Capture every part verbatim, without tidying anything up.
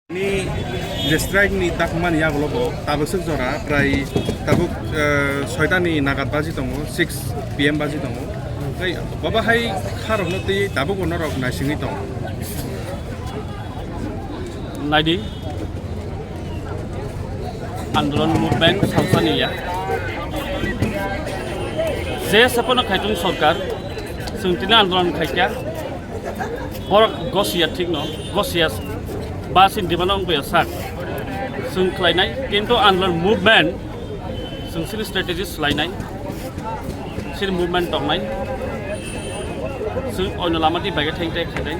Ni je strike ni dakmani yagulo bo tabuk swk jora prai tabuk, eh, soita ni nagat baji tongo, six P M baji tongo. Tei baba hai kharokno tei tabuk bo norok naisingwi tongo. Naidi, andolon movement salsani ya. Je sapono khaitung sorkar, chwng tini andolon khaikha. Borok gosiya thikno, gosiya ba sin dimano wngya sak. Chwng khlainai, kintu andolon movement, chwng sini strategy swlainai. Sini movement tongnai. Chwng oino lama di baga theng theng khainai.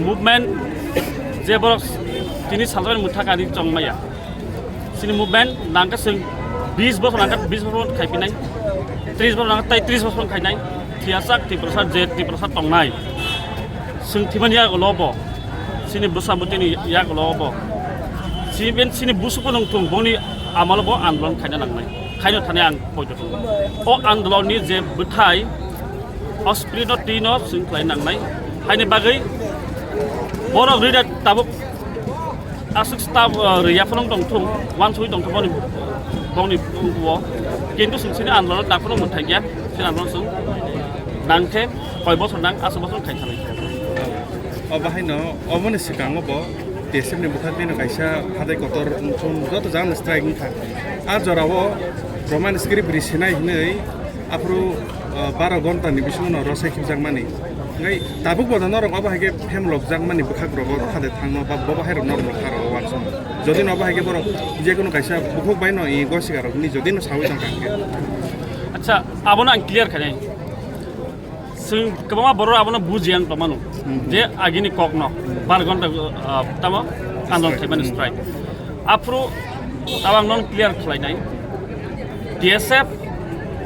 Movement je borok tini salrani mwthakani chongmaya. Sini movement nangkhe chwng bis bosor nangkhe bis bosor khai pinai. Tris bosor nangkhe tai tris bosor khai nai. Thiyasak Tiprasa je Tiprasa tongnai. Chwng thimani yagulo bo. Sini bwsa bwtwini yagulo bo. Sini ben sini busu phunung thung boni amalo bo andolon khaina nangnai. Khaino thani ang poito thung. O andolonni je bwthai, o spirit no twi no chwng khlai nangnai. Haini bagwi borok rida tabuk aswk staff, uh, rwya phano tong thung, uansugwi tong thung boni, boni o. Kintu chwng sini andolon da phano mwthai kya, sini andolon chwng nangkhe koi bosor nang, aswk bosor khai thanai. O bahaino, oboni swkango bo T S F ni bwkhak bini kaisa hatai kotor wngthung joto jagano strike wngkha. A jorao Roman script ri sinai hinwi aphuru, uh, baro ghonta ni bisingo no rosai khibjakmani. Hingke tabuk bo norok obo hai khe phemlokjakmani bwkhak rogo khade thangno ba bobo hai rok norok kha rogo uansukmani. Jodi no obo hai khe borok jekunu kaisa bukhuk bai no i gosiga rok ni jodi no sawi tong kha hingke. Acha, abono ang clear khainai. Chwng kwbangma borok abono buji ang tongmano. Hmm. Je agini kokno bar ghonta, ah, tamo andolon khaimani strike. Aphuru tabang non clear khlainai. T S F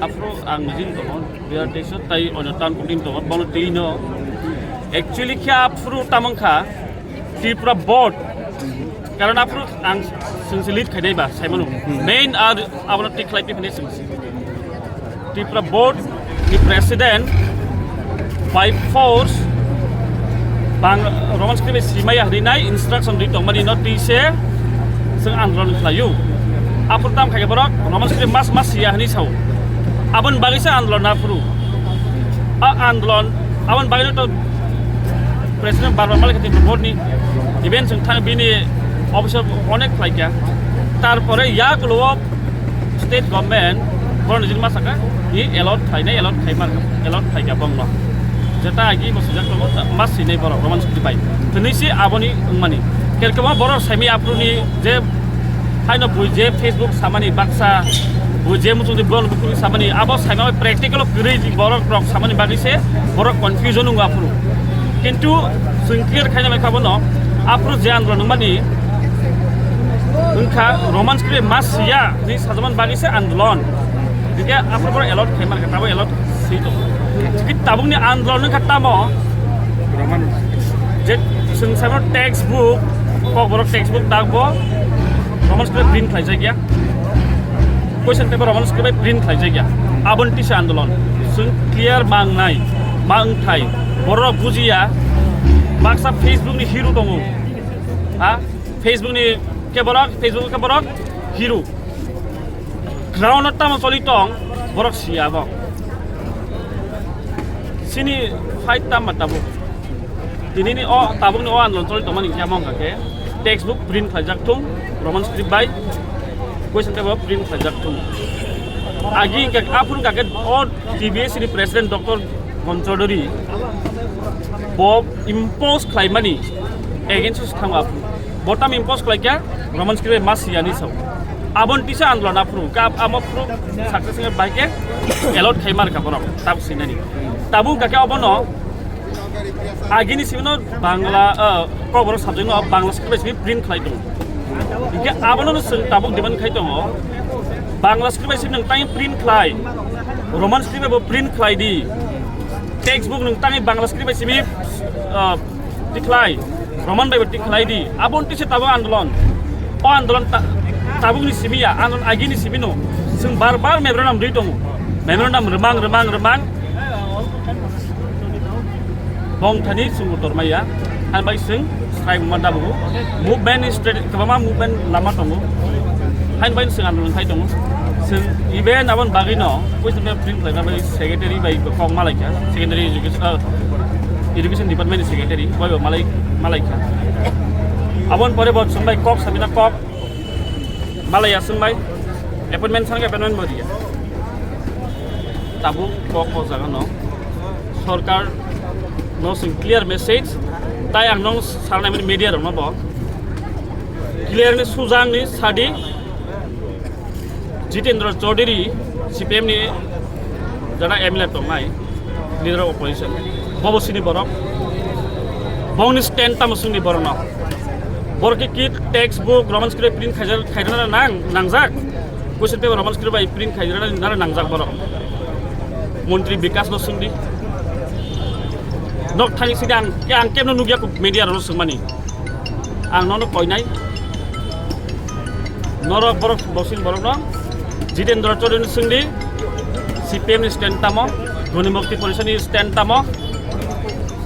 aphuru ang nijin tongo, Bihar District tai ono town kutin tongo, bono twi no. Actually khe aphuru tamang kha Tripura board. Karon aphuru ang sungsi lead khainai ba, saimano. Hmm. Main ar abono tik khlai pi phani sungsi. Tripura board ni president by force bang Roman script simaya hrinai instruction di tongmani no tise sung andolon khlayu. Aphuru tam khai borok Roman script mas mas siya hini sao. Abon bagisa andolon aphuru. A andolon, abon bagino to president bar bar malik hati board ni event sung thang bini officer onek khlai kya. Tarpore ya kulo state government borok ni jinma saka i allot khlainai, allot khlaimar, allot khlaikha bongno. Jeta agi bo sujak tongo, mas sinai borok Roman script bai. Tini si aboni wngmani. Kerkema borok saimi aphuru ni je haino bui je Facebook samani baksa, bui je muchung di borok bukuri samani, abo saima practical kwrwi borok rok samani bagwi se borok confusion wngwa aphuru. Kintu chwng clear khaina mai kha bono, aphuru je andolon wngmani wngkha Roman script mas siya ni sajaman bagwi se andolon. Hingke aphuru borok allot khai mankha, tabo allot si tongo. Ki tabukni andolon wngkha tamo? Roman. Je chwng saimano textbook, kokborok textbook dakbo Roman script print khlaijak ya. Question paper Roman script bai print khlaijak ya. Aboni tisa andolon. Chwng clear mangnai, mangthai. Borok bujiya. Baksa Facebook ni hero tongo. Ha? Facebook ni ke borok, Facebook ke borok hero. Ground o tamo choli tong, borok siya bo. Sini fight tamo tabuk. Tini ni o tabuk ni o andolon choli tongmani kya mong kake. Textbook print khlaijak thung, Roman script bai. Question paper print khlaijak thung. Agi hingke aphuru hingke o T B S ni president Doctor Mon Chowdhury bo impose khlaimani against o se thango aphuru. Bo tam impose khlaikha Roman script bai mas siyani sao. Abon tisa andolon aphuru, ka amo phuru success wngya bai khe allot khai mar kha borok tabuk sinani. Tabuk hingkha khe obono agini simi no Bangla, ah, kokborok subject no Bangla script bai simi print khlai tongo. Hingkhe abono no chwng tabuk demand khai tongo. Bangla script bai simi nwng tang print khlai, Roman script bai bo print khlai di. Textbook nwng tang Bangla script bai simi, ah, tikhlai, Roman bai bo tikhlai di. Abon tisa tabuk andolon. O andolon ta-, tabuk ni simi ya, andolon agi ni simi no. Chwng bar bar memorandum rwi tongo. Memorandum rwmang, rwmang, rwmang. Bong thani chwng utor maya. Ang bai chwng Khai ma dabu movement ni strategy kwbangma movement lama tongo. Hain bai swng andolon khai tongo. Swng event abon bagwi no kuis me print khlaina bai secretary bai kok malai kha, secondary education, ah, education department ni secretary bai malai, malai kha. Abon pore bo swng bai kok samina kok malai aswng bai appointment sang appointment bo riya. Tabuk kok o jaga no sorkar no sing clear message, tai ang nong sarnai mani media rok no bo clear ni sujang ni sadi Jitendra Chaudhary C P M ni jana M L A tongnai leader of opposition, bobo sini borok bongni stand tamo sungni borok no borok ki textbook Roman script print khaijak khairana nang nangjak. Question paper Roman script bai print khai rwna nara nangjak borok. Montri Bikas no swngdi. Nok thani sidi ang, ang kemno nukya media rok swngmani. Ang nono koinai. Norok borok bosin borok no. Jitendra Chaudhary no swngdi. C P M ni stand tamo. Dhoni Mukti Parishad ni stand tamo.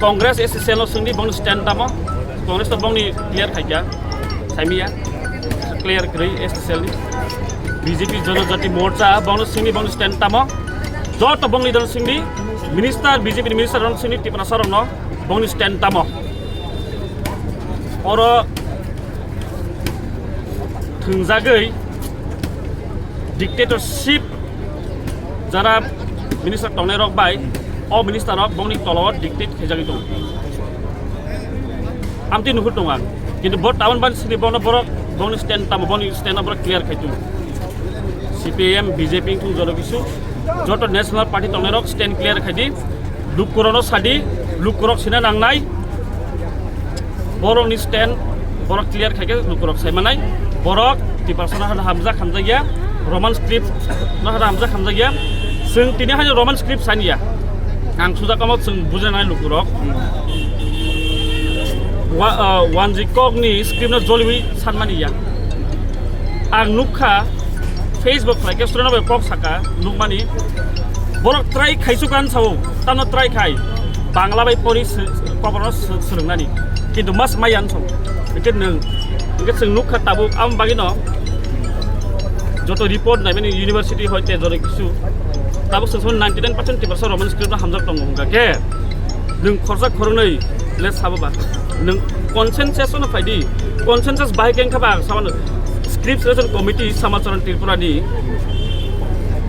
Congress S C L no swngdi bongni stand tamo. Congress to bongni clear khaikya. Saimiya. Clear kwrwi S C L ni. B J P Janajati Morcha bongno swngdi bongni stand tamo. Joto bongni don swngdi. Minister B J P ni minister rok swngdi Tiprasa rokno bongni stand tamo. Oro thwngjagwi dictatorship jara minister tongnai rok bai o minister rok bongni tolo dictate khaijagwi tongo. Amtwi nuhur tongo ang. Kintu bo tabon ban sini bono borok bongni stand tamo bongni stand borok clear khai tongo. C P I M, B J P wngthung joto kisu joto national party tongnai rok stand clear khai di. Lukurokno sadi, lukurok sina nangnai. Borokni stand, borok clear khaikhe lukurok saimanai. Borok Tiprasa no hada hamjak hamjakya, Roman script no hada hamjak hamjakya. Swng tini haino Roman script saniya. Ang sujakamo swng bujinai lukurok. Wa-, uh, wanji kokni script no joliwi sanmaniya. Ang nukha Facebook khlaikhe student bai kok saka nukmani. Borok try khaisuk an sao, tamo try khai. Bangla bai pori se-, koborno se-, swrwngnani. Kintu mas maya wng sao. Hingke nwng, hingke chwng nukha tabuk, amo bagwino joto report naimani university hoite joto kisu. Tabuk chwng sao ninety nine percent Tiprasa Roman script no hamjak tongo hingka khe. Nwng khorsa khornwi le sabo ba. Nwng consensus no phaidi. Consensus bahai khe wngkha ba ang sabano script selection committee Samacharan Tripura ni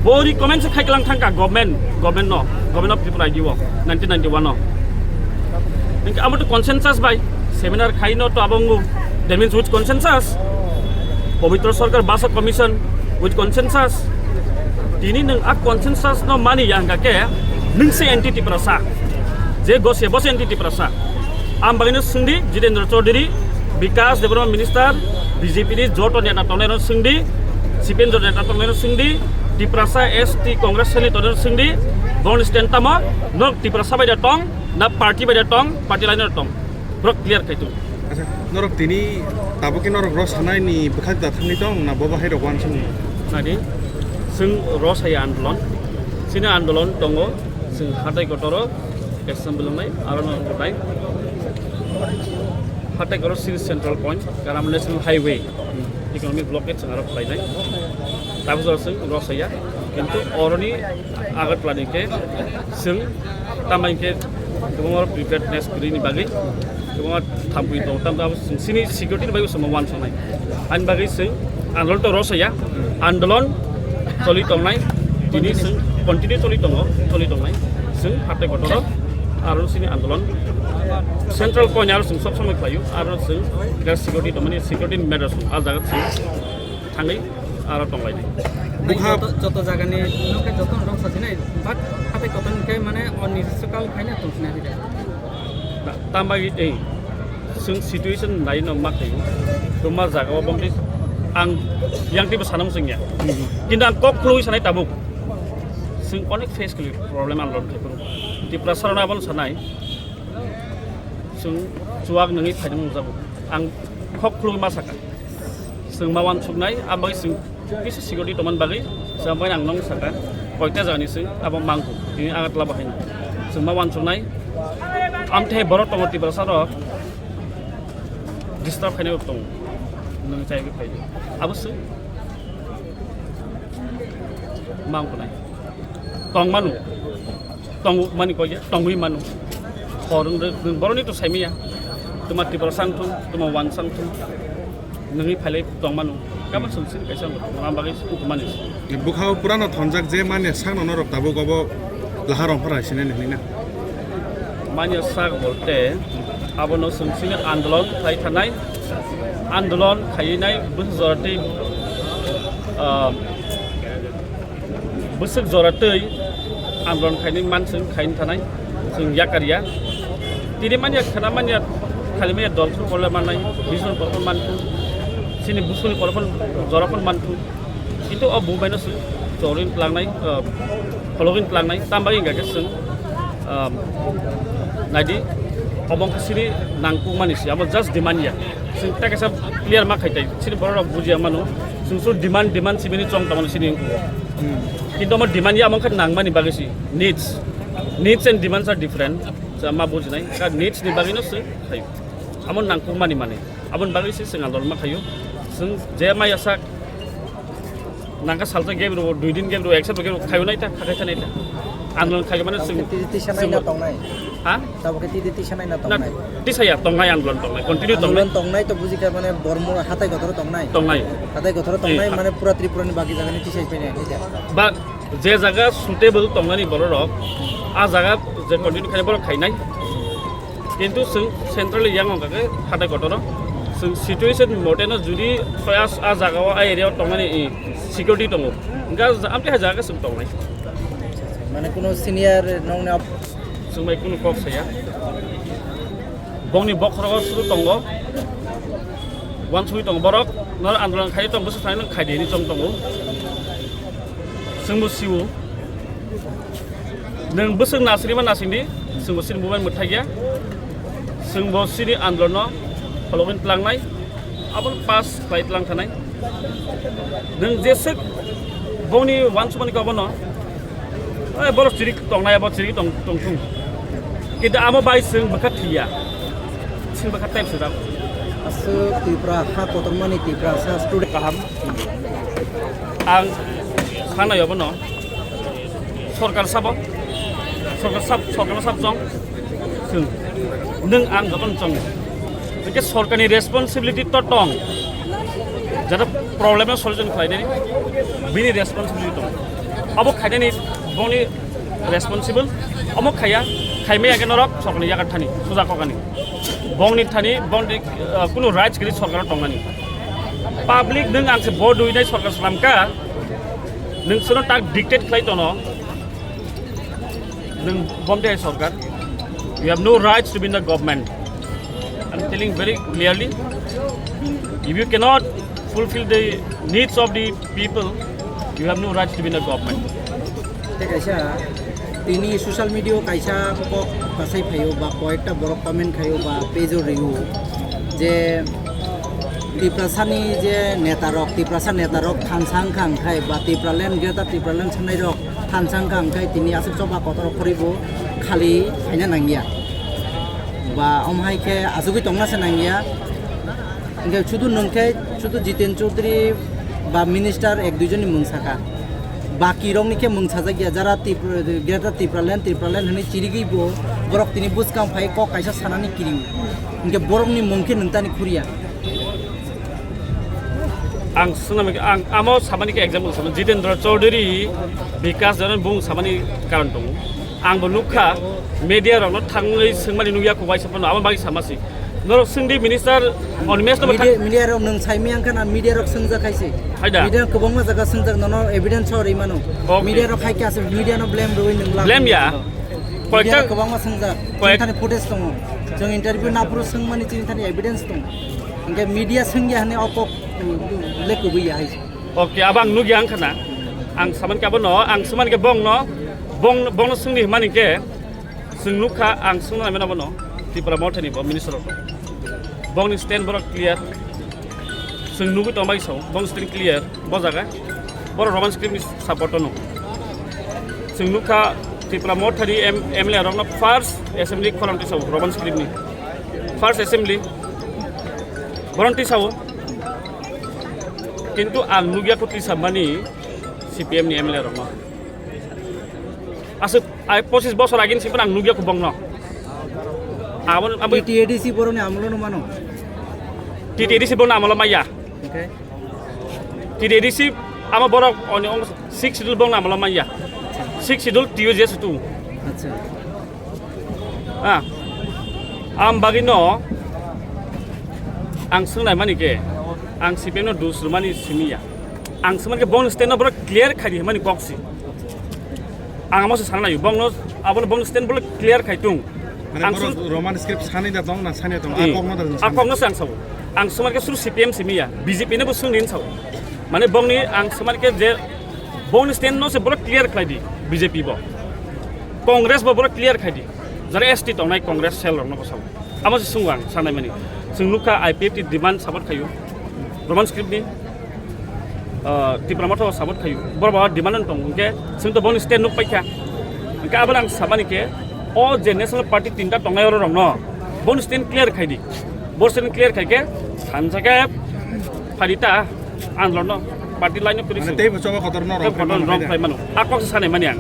bo recommend se khai klang thangka government, government no, government of Tripura I D o nineteen ninety-one no. Hingke amo to consensus bai seminar khai no to abo wngkha. That means with consensus. Pabitra Sarkar Basa Commission with consensus. Tini nwng a consensus no mani ya hingka khe nwng se anti Tiprasa. Je gose bo se anti Tiprasa. Ang bagwino swngdi Jitendra Chaudhary, Bikas Debbarma Minister, B J P ni joto neta tongnai rok swngdi, C P M joto neta tongnai rok swngdi, Tiprasa S T Congress ni tongnai rok swngdi, bongni stand tamo, nok Tiprasa bai da tong, na party bai da tong, party line da tong. Borok clear khai tung. Acha, norok tini tabuk khe norok rw sanai ni bwkhak da thangwi tong na bo bahai rok uansukmung? Nadi, chwng rw saya andolon, chini andolon tongo, chwng hatai kotoro, Assembly wngnai, aro no wngnai. Hatai koro Sri Central Point, Karam National Highway, economic blockade chwng aro khlainai. Tabuk jora chwng rw saya, kintu oroni Agartala ni khe chwng tamai khe kwbangma preparedness kwrwini bagwi kwbangma thampui tongo. Tamni abo chwng chini security ni bagwi chwngno uansuknai. Ani bagwi chwng andolon to rw saya, andolon choli tongnai, tini chwng continue choli tongo, choli tongnai. Chwng hatai kotoro aro chini andolon Central Point aro chwng sob somoi khlaio, aro chwng security tongmani security matter chwng ah jaga chwng thangwi aro tonglainai. Bukha joto, joto jagani nokhe joto rok sasinai, but hatai kotor khe mane onirishokal khaina tongsinai. Tambai ei chwng situation nai no ma khaio. Tuma jaga o bomti ang yang tibo sanam singya. Kintu ang kok khului sanai tabuk. Chwng onek face kali problem ang lon khaipung. Tiprasa rok abon sanai. Chwng chuak nangwi phainang jago. Ang kok khului ma saka. Chwng ma uansuknai, abo chwng kisa security tongmani bagwi, chwng bai ang nong saka, koita jagani chwng abo mangkuk, tini Agartala bahaino. Chwng ma uansuknai, amthe borok tongo Tiprasa rok, Disturb khainai bo tongo. Nwng chai khe phai di. Abo se. Mang kunai. Tong manu. Tong mani koi ya, tongwi manu. Khorang de, boroni to saimaya. Tuma Tripura sang thung, tuma wan sang thung. Nungwi phailai tong manu. Kaban sung sini kaisa ang bagwi tong mani. Bwkhao purano thonjak je manya sakno norok tabuk obo laharong phara sinai hinwi na. Manya sak bolte abono sung sini andolon khai thanai, andolon khainai bwswk jora tei, ah, bwswk jora tei andolon khainai manswk khaina thanai, chwng yakar ya. Tini manya khana manya khali manya dol phuru bolle mannai, bison phuru manthu, sini busuni phuru jora phuru manthu. Kintu o bubaino se chorwin tlangnai, ah, phologwin tlangnai, tam bagwi hingkha khe chwng, ah, naidi, obo wngkha sini nangkukmani se, abo just demand ya. Chwng ta kaisa clear ma khai tai, sini borok rok bujiya mano, chwng sur demand, demand sibini chong tongmani sini wngkha. Hmm. Kintu omo demand ya, omo wngkha nangmani bagwi se, needs, needs and demands are different, chwng ma bujinai, ka needs ni bagwino se khai, amo nangkukmani mani. Aboni bagwi se chwng andolon ma khaio. Chwng je maya sak nangkha salsa gap rw, dui din gap rw, ek sapta gap rw khaio nai ta, khakai ta nai ta. Andolon khaio mane chwng, titi tisa nai na chwng tongnai. Ha? Tabuk khe titi tisa nai na na, tongnai. Tisa ya tongnai andolon tongnai, continue tongnai. Andolon tongnai to buji kha mane Bormo hatai gothoro tongnai. Tongnai. Hatai gothoro tongnai. Eh, mane pura Tripura ni bagi jaga ni tisai painai, nai ta. Ba je jaga suitable tongnani borok rok, a jaga je continue khainai borok khainai. Kintu chwng centrally yang wngkha khe hatai kotorno. Chwng situation moteno judi a, a jagao, a area-o tongnani, i, security tongo. Hwnkhe a, amtwi hai jaga khe chwng tongnai. Mane kuno senior nongni ap- Chwng bai kuno kok saya. Bongni bokhorogo suru tongo. Wansugwi tongo borok. Noro andolon khai tong, bwswk sanai nang khai di hinwi chong tongo. Chwngbo siwo. Nwng bwswk nasrima nasing di, chwngbo chini bubaini mwthai ya. Chwngbo chini andolonno phologwini tlangnai, abono pass khlai tlang thanai. Nwng jeswk bongni wansukmani khe obono, "Oi, borok chirik tongnai, abo chirik tong, tongthung." Kintu amo bai chwng bwkha thwiya. Chwng bwkha type swijak. Aswk Tripura ha kotormani Tiprasa student. Kaham. Ang sanai obono. Sorkar sabo, sorkar sab, sorkar sab chong, chwng, nwng ang jotono chongo. Hwnkhe sorkarni responsibility to tong, jata problem no solution khlainani, bini responsibility tong. Abo khainani bongni responsible, omo khaiya, khaimaya khe norok sorkarni yakarthani, suja kokani. Bongni thani, bongni, uh, kunu rights giri sorkar tongnani. Public nwng ang se vote rwinai sorkar slamkha, nwng sono tak dictate khlai tono. Nwng bomte hai sorkar, you have no rights to be in the government. I'm telling very clearly, if you cannot fulfill the needs of the people, you have no rights to be in the government. Tei kaisa tini social media o kaisa kok kasai phaio ba koyekta borok comment khaio ba page o rio je Tiprasani je netarok, Tiprasa netarok thansa wngkha hwnkhe ba Tipraland, Greater Tipraland sanai rok thansa wngkha hwnkhe tini aswk choba kotor khoroi bo khali khaina nangya. Ba omo hai khe achugwi tongna se nangya. Hwnkhe sudu nwng khe sudu Jiten Chaudhary ba minister ek dui jonni mung saka. Baki rokni khe mung sajak ya, jara Tripura, Greater Tipraland, Tipraland hwnwi chirigwi bo borok tini bwskang phai kok kaisa sanani kiriwi. Hwnkhe borokni mung khe nwng tani khuriya. Ang swnam, ang amo samani khe example sama, Jitendra Chaudhary, Bikash Jaran bung samani karon tongo. Ang bo nukha, media rokno thangwi swngmani nukya kok waisa phano, abo bagwi sama si. Norok swngdi minister Animesh no media, thang- media rok nwng saimaya wngkha na media rok swngjak hai se. Haida. Media kwbangma jaga swngjak nono evidence o rwi mano. Okay. Media rok hai khe aswk media no blame rwi nwng lang. Blame ya. Media rok kwbangma swngjak. Koyek- Chini thani footage tongo. Chwng interview naphuru swngmani chini thani evidence tongo. Hwnkhe media swngya hwnwi o kok le kubui ya hai se. Okay, abo ang nukya wngkha na. Ang saman khe abono, ang saman khe bongno, bong, bongno swngdi hwnmani khe, chwng nukha, ang swngna naimano abono, Tripura Mothani bo minister rok. Bongni stand borok clear. Chwng nugwi tongbai sao, bongni stand clear, bo jaga. Borok Roman script ni support no. Chwng nukha Tripura Mothani M-, M L A rokno first assembly khorang tisao Roman script ni. First assembly. Boron tisao. Kintu ang nugya ko tisamani C P M ni M L A rokno. Aswk ai pochis bosor agini simi ang nugya ko bongno. Abon abo T T A D C boroni amolo no mano. T T A D C boroni amolo maya. Okay. T T A D C amo borok oni ong six schedule bongno amolo maya. Six schedule T U J S two. Acha. Ah, ang bagino ang swngnai mani ke, ang C P M no dus rwmani simi ya. Ang swngmani ke bongni stand no borok clear khai di hwnmani kok si. Ang amo se sana naio, bongno, abono bongni stand borok clear khai tung. Mane ang borok swng- Roman script sani da tong na sani tong, a Eh, kok no da a kok no se ang sabo. Ang swngmani ke suru C P M simi ya, B J P no bo swngni sabo. Mane bongni ang swngmani ke je bongni stand no se borok clear khai di, B J P bo. Congress bo borok clear khai di. Jara S T tongnai Congress cell rokno bosao. Amo se swngo ang sanai mani. Chwng nukha I P F T demand support khaio. Roman script ni, ah, Tipra Motha support khaio. Borok ba demand tong hwnkhe chwng to boni state nuk paikha. Hwnkhe aboni ang samani khe o je national party tinta tongnai oro rokno boni stand clear khai di. Bo stand clear khai khe sansa khe pharita andolon no party line no Mane tei bo choba kotor no rong khai mano. Akok sanai mani ang.